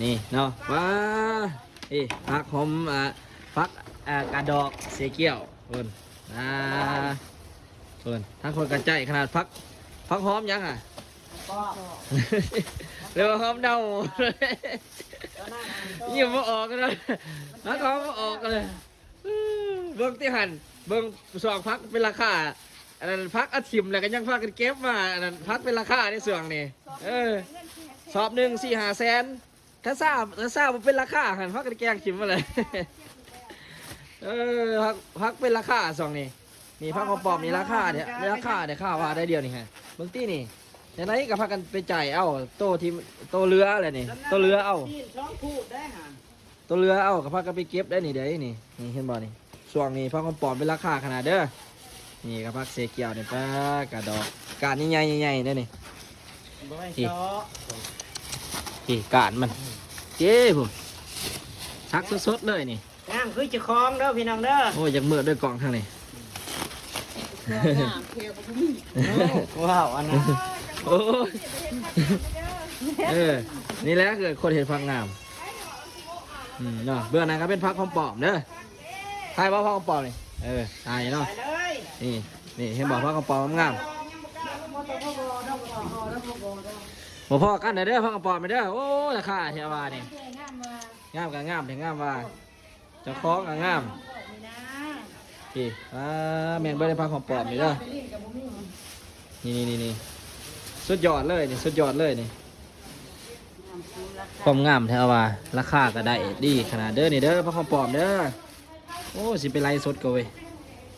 ນີ້ເນາະ ວ້າ ເອີ ຜັກຫອມ ອ່າ ຜັກ ອ່າ ກາດອກເສກ້ຽວ ເພິ່ນ ອ່າ ເພິ່ນ ທາງຄົນກະໃຈຂະໜາດ ຜັກ ຜັກຫອມຫຍັງຫະ? ຫຼືວ່າຫອມເນົ່າ? ຍິ້ມບໍ່ອອກເລີຍ ຜັກຫອມບໍ່ອອກເລີຍ. ເບິ່ງຕິຫັ້ນ ເບິ່ງຊ່ວງຜັກເປັນລາຄາ ອັນນັ້ນຜັກເອົາຖິ້ມແລ້ວກໍຍັງພາກັນເກັບມາ ອັນນັ້ນຜັກເປັນລາຄາໃນຊ່ວງນີ້ ເອີ ສອບໜຶ່ງສີ່ຫ້າແສນ ຖ້າຊາ ຖ້າຊາບໍ່ເປັນລາຄາຫັ້ນ ພາກັນແກງຖິ້ມໝົດເລີຍ ເອີ ຜັກ ຜັກເປັນລາຄາຊ່ວງນີ້ ນີ້ຜັກຫອມປ້ອມນີ້ລາຄາເດ ລາຄາເດ ຄ່າວ່າໄດ້ດຽວນີ້ຫັ້ນ ເບິ່ງຕິນີ້ ຈັ່ງໃດກໍພາກັນໄປຈ່າຍເອົາ ໂຕທີ່ ໂຕເຫຼືອແຫຼະນີ້ ໂຕເຫຼືອເອົາ ຊີ້ນສອງພູດໄດ້ຫາ ໂຕເຫຼືອເອົາກໍພາກັນໄປເກັບໄດ້ນີ້ເດ້ ນີ້ ນີ້ເຫັນບໍ່ນີ້ ຊ່ວງນີ້ຜັກຫອມປ້ອມເປັນລາຄາຂະໜາດເດີ ນີ້ກໍຜັກເສກ້ຽວນີ້ ປາ ກາດອກ ການໃຫຍ່ໆ ໃຫຍ່ໆ ເດ້ນີ້ ບໍ່ໃຫ້ ນີ້ ເຊາະ ນີ້ການມັນ ເຈ້ພຸ້ນ ຜັກສົດໆ ເລີຍນີ້ ງາມຄືເຈົ້າຂອງເດີພີ່ນ້ອງເດີ ໂອ້ຍ ຢາກມືດເດີກ້ອງທາງນີ້ ງາມແທ້ກໍບໍ່ມີ ວ້າວ ອັນນັ້ນ ໂອ້ຍ ເອີ ນີ້ແຫຼະຄືຄົນເຮັດຜັກງາມ ອືມ ເນາະ ເບື້ອງນັ້ນກໍເປັນຜັກຫອມປ້ອມເດີ ຖ່າຍບໍ່ ຜັກຫອມປ້ອມນີ້ ເອີ ຖ່າຍເນາະ ໄປເລີຍ ນີ້ ນີ້ເຫັນບໍ່ ຜັກຫອມປ້ອມງາມໆ ບໍ່ພໍກັນເດີ ຜັກຫອມປ້ອມເດີ ໂອ້ ລາຄາແທ້ວ່ານີ້ ງາມກໍງາມແທ້ ງາມວ່າ ເຈົ້າຂອງກໍງາມ ນີ້ນະ ນີ້ ອ່າ ແມ່ນເບິ່ງໄດ້ຜັກຫອມປ້ອມນີ້ເດີ ນີ້ໆໆ ສຸດຍອດເລີຍນີ້ ສຸດຍອດເລີຍນີ້ ຄວາມງາມແທ້ວ່າ ລາຄາກໍໄດ້ດີຂະໜາດເດີ ນີ້ເດີ ຜັກຫອມປ້ອມເດີ ໂອ້ ຊິໄປໄລຟ໌ສົດກໍເວີຍ